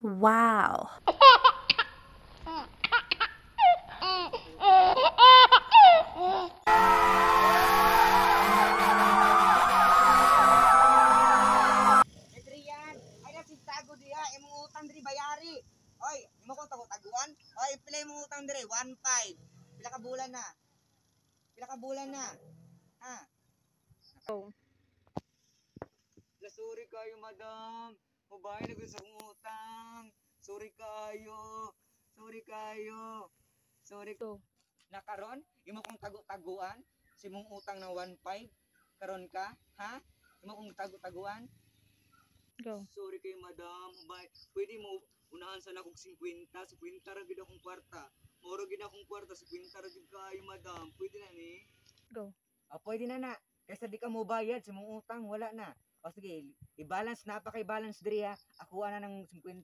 Wow. Adrian, ay nasintago diha imong utang diri bayari. Oy, imo ko tago-taguan. Oy, pila imong utang diri? 1.5. Pila ka bulan na? Pila ka bulan na? Ha? Go. La, sorry kayo, madam. Mubayad na sa akong utang. Sorry kayo. Sorry kayo. Sorry. Go. Nakaron, imo kong tago-taguan sa imong utang na 1.5. Karon ka, ha? Imo kong tago-taguan. Go. Sorry kayo, madam. Ubay, pwede mo unahan sana kog 50. 50 ra gid akong kwarta. Moro gid akong kwarta, 50 ra gid kayo, madam. Pwede na ni? Go. Ah, pwede na na. Kaysa di ka mo bayad sa mong utang, wala na. O sige, i-balance na pa kay balance diri ha. Ako na ng 50.